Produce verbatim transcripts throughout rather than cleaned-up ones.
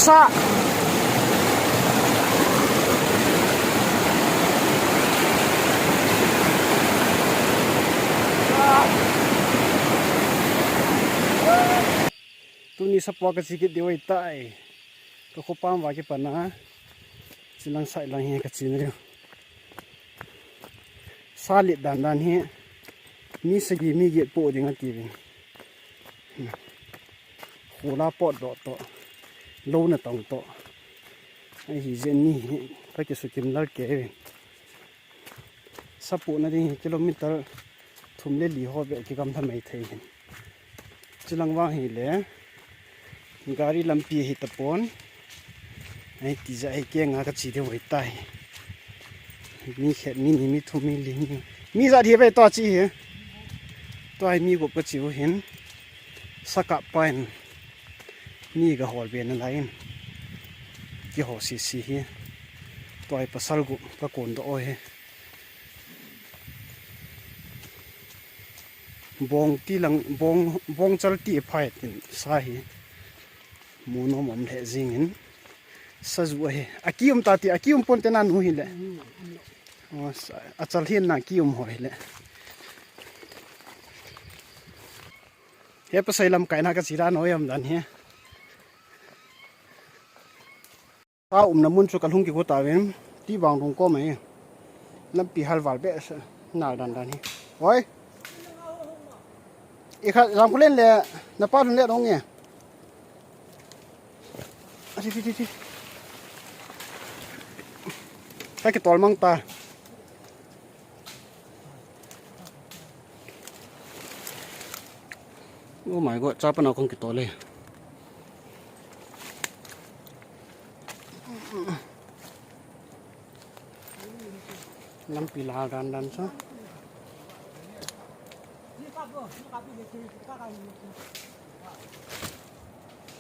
Sa. Tuni sapo kachi kit diu ahitai. Ka khopam va kipan a. Chilang side lang hi kachi na diu. Sa lit dan dan hi. Mi sagi mi get po ding ati vin. Khula potdoh toh. Lou na tong toh. Ahi jeh in mi hi. Ka kisukim lal kei vin. Sa pohna ding hi kilometer thum le li ho beh kigamla mai thei hin. Chilang vang hile, gari lampi hi tapon. Ahi tijeh a hi kenga kachi diu ahitai. Mi khat, mi ni, mi thum, mi li, mi, mi jat hi ve tua chi hi. Tua hi mi gup kachi u hin. Sa kap pa in. Mi kahol be nalai in. Kiho sisi hi. Tua hi pasal gup kakondoh u hi. Bong ti lang, bong, bong chal ti phai tin sa hi. Mu nom um lheh jing in. Sa ju ahi. Akium ta ti, akium pon te nanu hile. Oh, sa, achal hin na kium ho hile. He pasai lamkai na kachi dan u ham dan hi. Ka umna mun chu kalhung kigo tauvin, ti vang lung kom ahi. Lampi halval behseh, nal dan dan hi. Oi. I kha Lamkhulen le, napa lhun le dong e. Ati, ti, ti, ti. Ka kitol mang ta. Oh my God, chapa nao kong kitol e. Lampi la dan dan sa.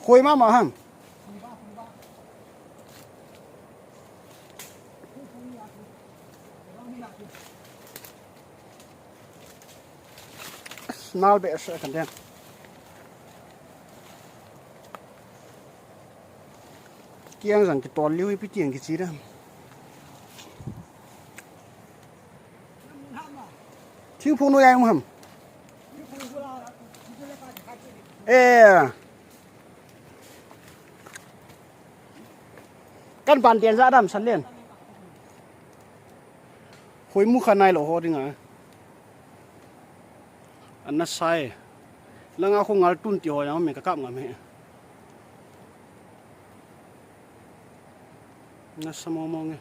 Khoi mama ham. Nal behseh kan den. Kiang jang kitol liu ipi tiang kichi da. Thingphung noi ai um ham. Eh. Kan ban tian ja dam san len. Khoi mu kha nai lo ho ding a. Ana sai. Langa kho ngal tun ti ho yang me ka kap ngam he. Na sa mo mo nge.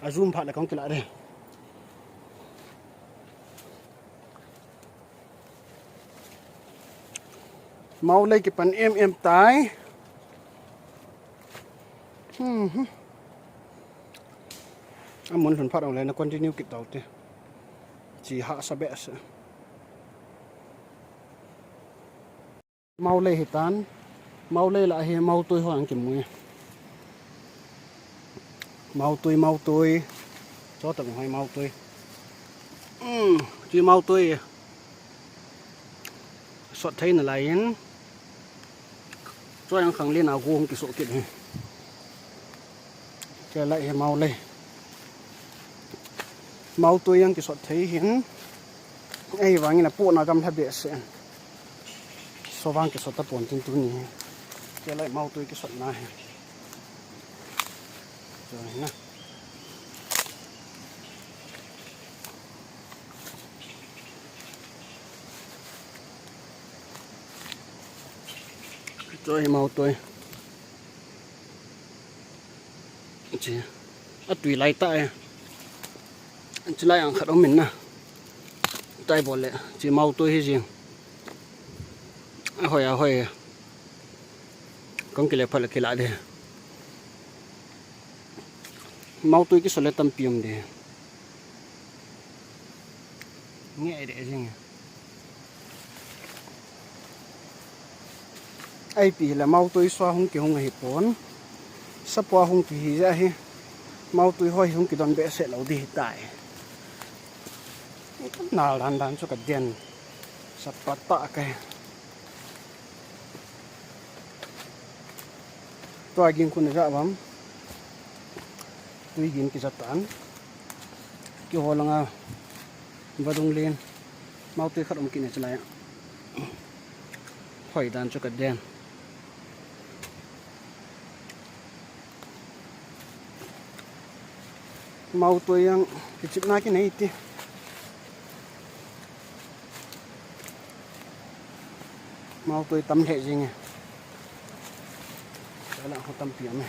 A zoom phat le kong kila de. Mau lei kipan em em tai. Hmm, hmm. Amun lhun phat ong le na continue kit tau te. Chi hahsa behseh. Mau lei hitan. Mau lei lah hi mau tui ho ang kimu e. Mau tui, mau tui. Cho ta hoi mau tui. Hmm, chi mau tui. Sot thei nalai in. Cho yang khang lin a gong kiso kit hi. Che lai hi mau lei. Mau tui yang kisot thei hin. Ei vang in a pu na gam tha behseh. So vang kisot ta pon tin tuni hi. Che lai mau tui kisot na hi. Cho na. Cho hi mau tui. Chi. A tui lai ta e. Chi lai ang khat um in na. Tai bol le. Chi mau tui hi jing. A hoi a hoi. Kong kile phat le kila de. Mau tui kiso le tampi um de. Nge ai de jing. Ai pi le mau tui so hung kihung ahi pon. Sapo hung kihi ja hi. Mau tui hoi hung kidon behseh lou di tai. Nal dan dan chu ka den. Sap Patah ka he. Tua ging khu na ja bam. Tui ging kija tan. Keiho langa vadung len. Mautui khat um kit e chulai a. Hoi dan chu ka den. Mautui jong kichepna kinei ti. Mautui tam lheh jing e. Kala ho tampi um e.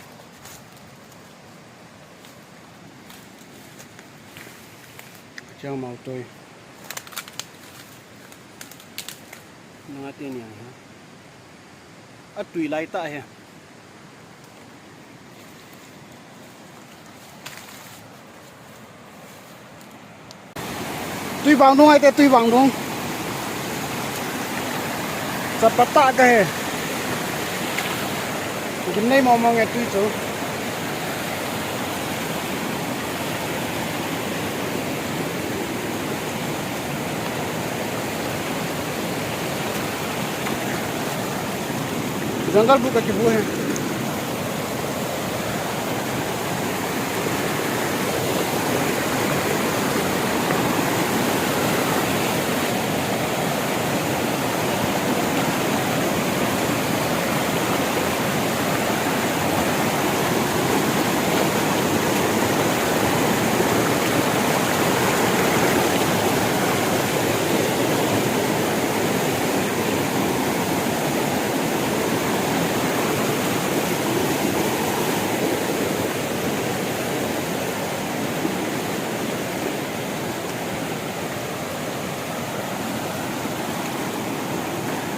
Chang mautui. Nanga te niang ha. Atui lai ta he. Tui vang dung ai te, tui vang dung. Chapa ta ka he. Gimnei mong mong e tui chu. Jungle book ka kibu he.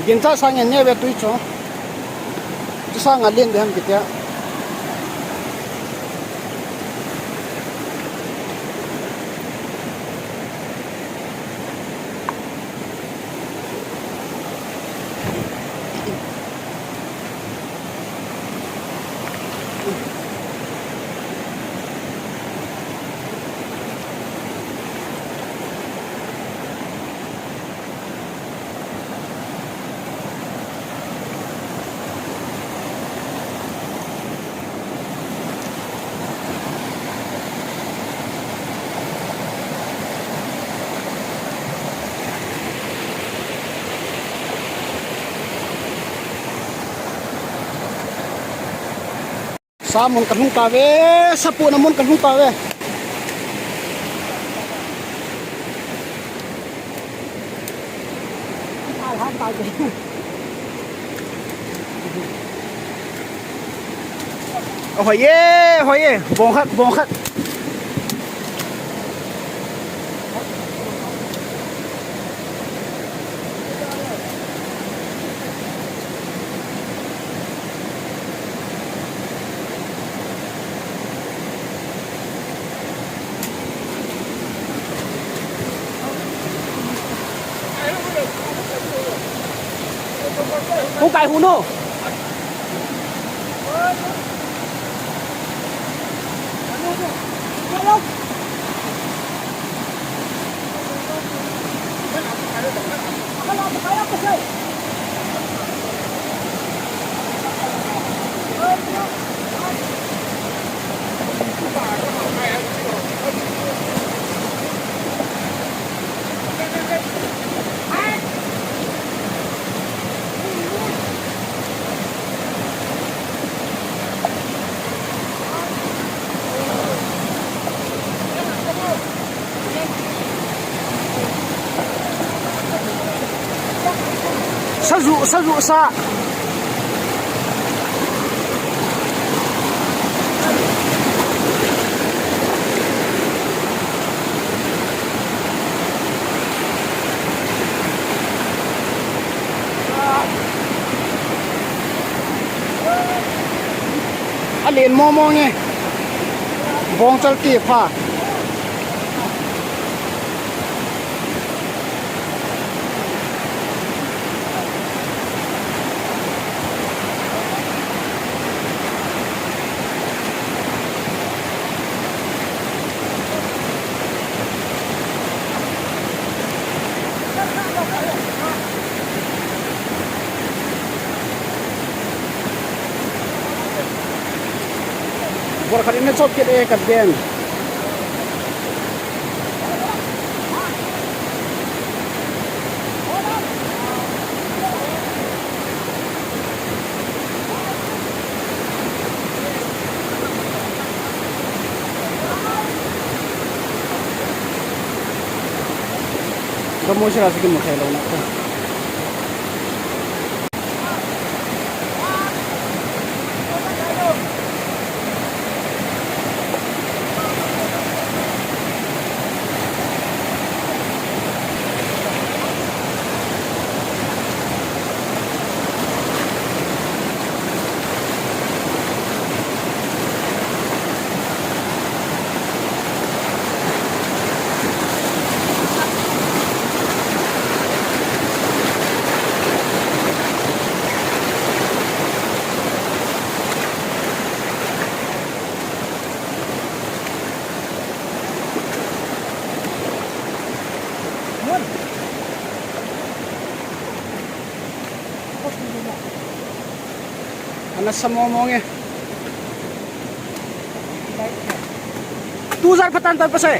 Gincha sang en nge ve tui chu. Chu sang a len de ham kitia. Sa mun ka lhung ta ve, sa pu na mun ka lhung ta ve. Hoi ye, hoi ye, bong khat, bong khat. Hung kai hu no. Sa ju, sa ju, sa. A len mo mo nge. Bong chal ti pha. Por khat in na chop kit e, ka den. Ka mo sira si ki mo khai lo na ka. Ana sa mo mo nge. Tu jar patan tan pa se.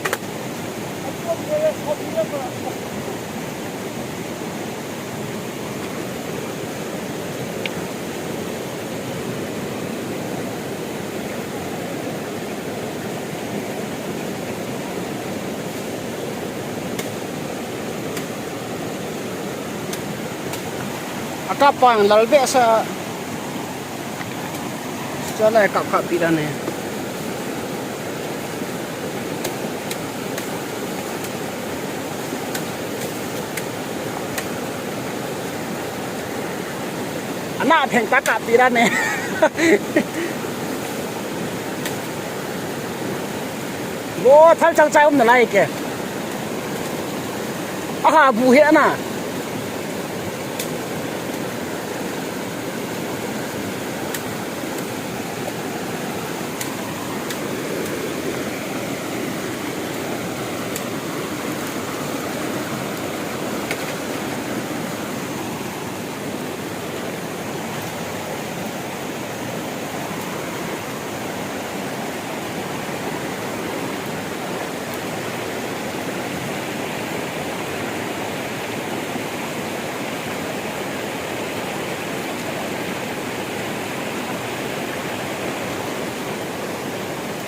Ata pang lal be sa. Chalai kap kap pi dan e. Ana theng ta kap pi dan e. Bo thal chang chai um na lai ke. Aha bu he ana.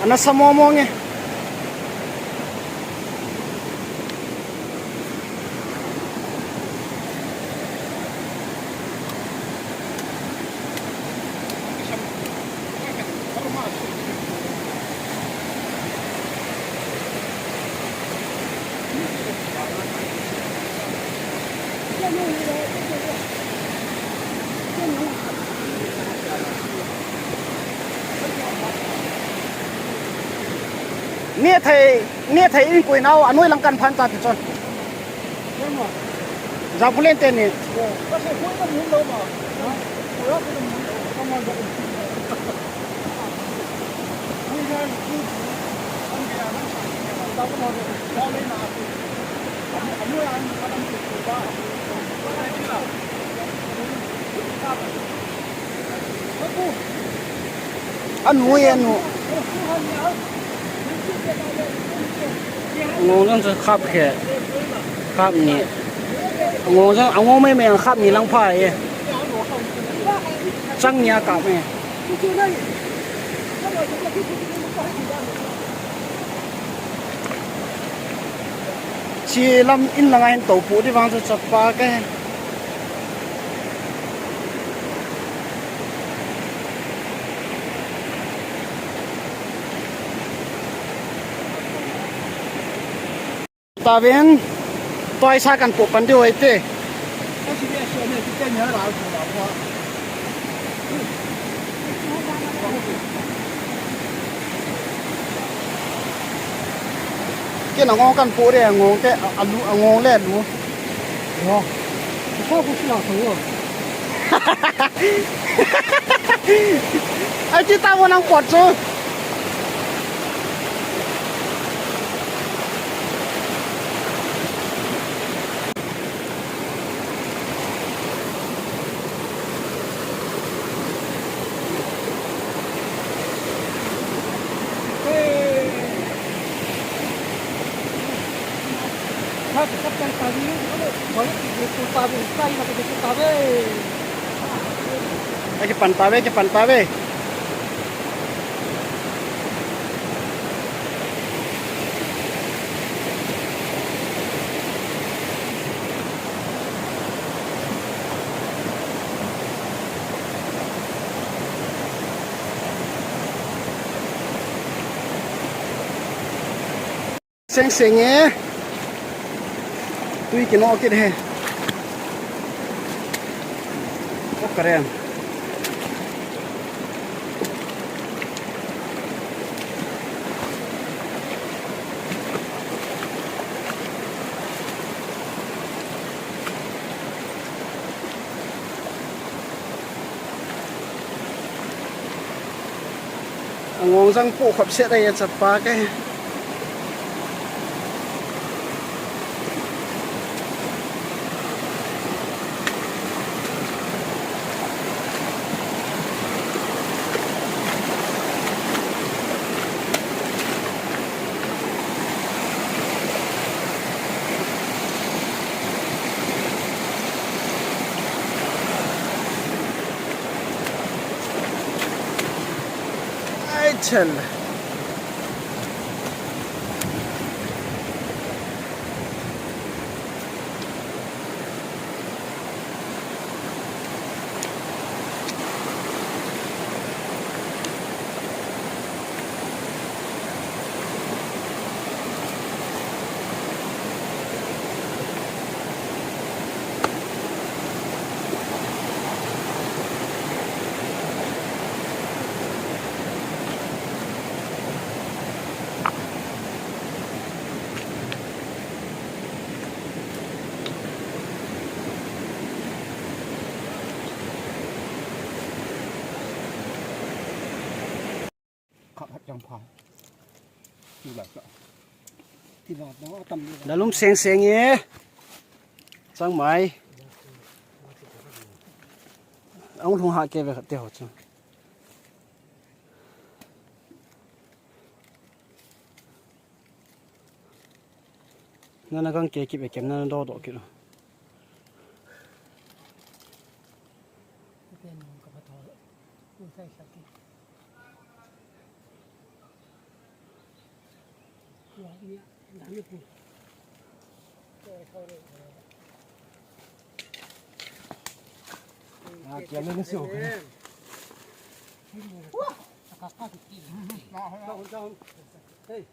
Ana sa mo mo nge. Nethei, nethei in koi nau, anoi lang kan phan ta ti chun. Jabulen te ni. Anu e, anu. Ngong jong chu khap khe, khap ni. Ngong jong, ngong mai mai khap ni lang pha e. Chang ni a kap e. Chi lam in langa hin topu di vang chu chapa ka he. Taven, toisa kan po pan diu ahi te. Kei na ngong kan po de, ngong te, a, alu, a ngong le alu. Yo. Ko ko sila ko yo. Ai, ti ta mo nang pot chu. Akipan tave, akipan tave. Seng seng e. Tui kino kit he. O karen. Angong jang pu khop set ai chapa ke. Ai chal. Khat khat jang pha. Ti la sa. Ti la da tam ni. Lalum seng seng e. Chang mai. Ang lhung ha ke ve khat te ho chu. Nana kang ke kip e kem nana do do kilo. Ah, kia le su. Hey.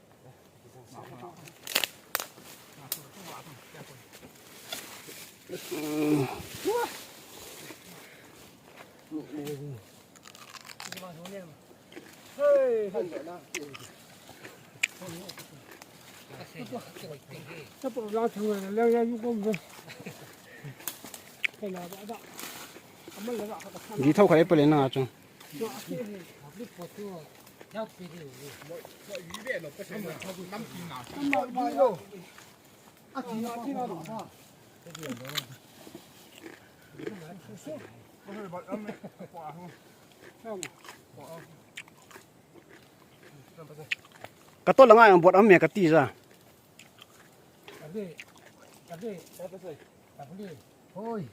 Gi thau khai pale na chu. Ka to langa yang bot am me ka ti ja. Hoi.